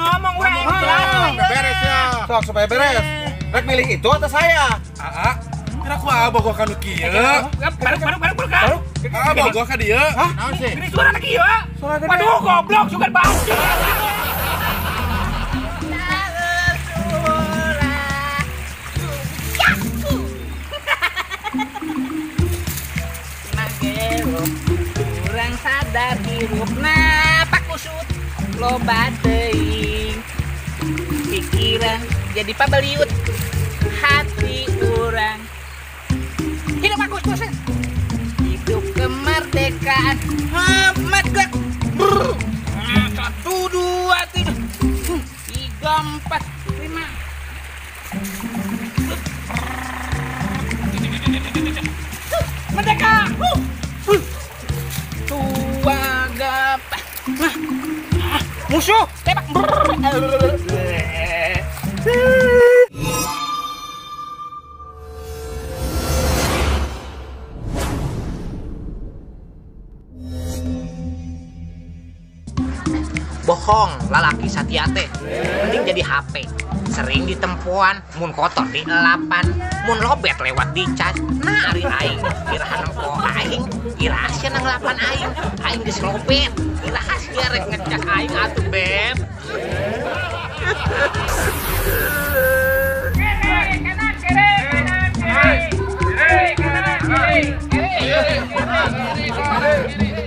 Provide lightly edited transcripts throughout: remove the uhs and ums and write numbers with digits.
Ngomong urang jelas. Beres ya. Sok supaya beres. Rek milih itu atau saya? Aa, kira ku aa bogoh ka nu kieu. Baruk. Aa bogoh ka dieu. Hah? Naon sih? Gini suara anak kieu. Waduh, goblok sugan banget. Kurang sadar hirupna pakusut loba teuing pikiran jadi pabeliut hati urang hidup Agustus hidup kemerdekaan Muhammad gerak 1 2 3 4 5 merdeka. Tua gapa musuh tembak. Bohong lalaki satia teh mending jadi HP sering ditempuan mun kotor di elapan mun lobet lewat dicas. Nah ari aing iraha nempo aing iraha sia ngelapan aing aing geus lobet iraha sia rek ngecas aing atuh beb. Kiri kanan kiri kanan kiri kiri kanan kiri kiri kanan kiri.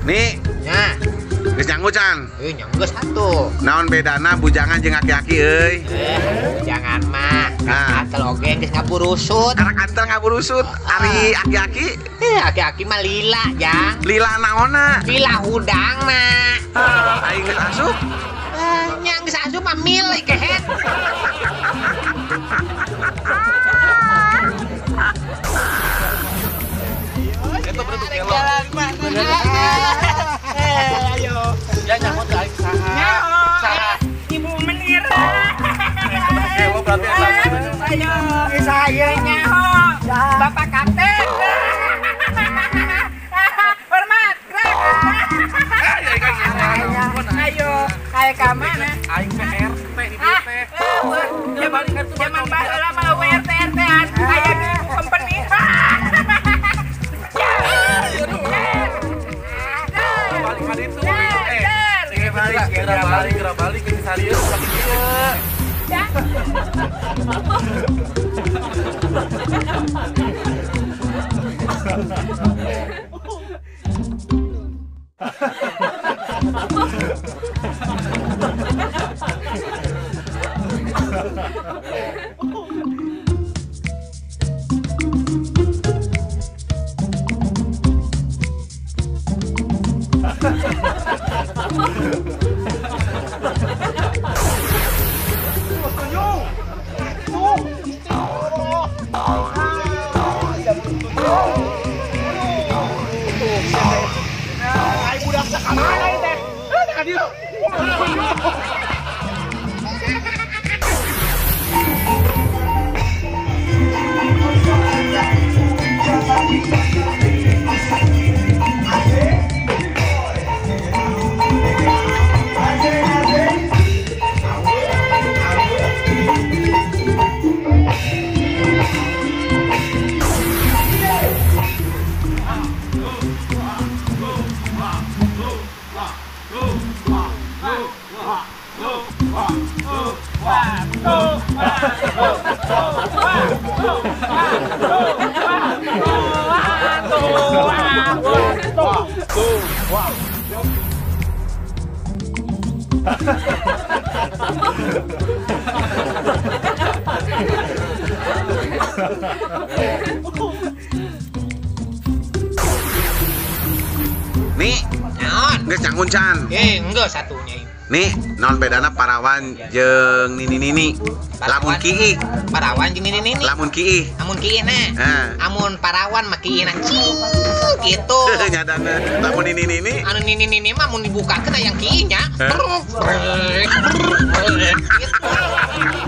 Nih, geus nyanggu can. Nyanggu satu. Naon bedana bujangan jeung aki-aki euy? Bujangan mah antel oge geus ngaburusut. Karak antel ngaburusut. Ari aki-aki? Aki-aki mah lila, Jang. Lila naonna? Lila hudangna. Aing geus asup. Nya geus asup mah milik kehet. Itu berarti gelo. Ayo. Ya nyaho teh aing saha? Saha. Ibu Menir. Gelo berarti eta. Ayo, saya nyaho. Bapak Kapten. Hormat, gerak. Ayo, kayak ka mana? Aing teh RT di dieu teh. Ya balik ka zaman baheula mah RT RT-an aya di company. Balik ka ditu. Geura balik ke sarieu sakieu ieu. Nih, naon? Geus nyanggun can. Enggak satunya. Nih, naon bedana parawan jeung nini-nini? Lamun kiih. Parawan jeung nini-nini. Lamun kiih. Amun kiih na. Amun parawan mah kiihna. Kitu. Nyadana. Lamun nini-nini. Anu nini-nini mah mun dibukakeun aya kieu nya. Gitu.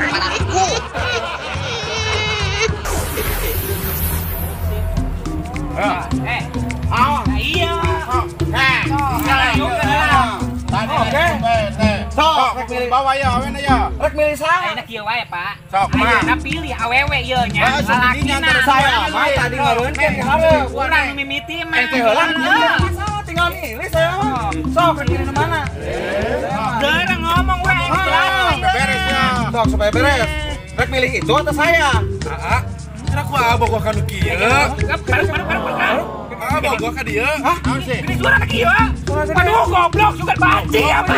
Parariku. Iya. Oke. Sok, rek milih bawa ya, awena ya. Rek milih saha? Ayeuna kieu wae, Pak. Sok, ayeuna pilih awewe ieu nya. Lalakina. Saya mah tadi ngareunkeun ka hareup. Urang mimiti mah. Ente heula masalah tinggal milih saya mah. Sok, rek milih mana? Geura ngomong we jelas. Beres ya. Sok supaya beres. Rek milih itu atau saya? Heeh. Kira ku abah gua ka nu kieu. Baru. Abah gua ka dieu. Hah? Ini suara kieu. Aduh goblok juga banci apa.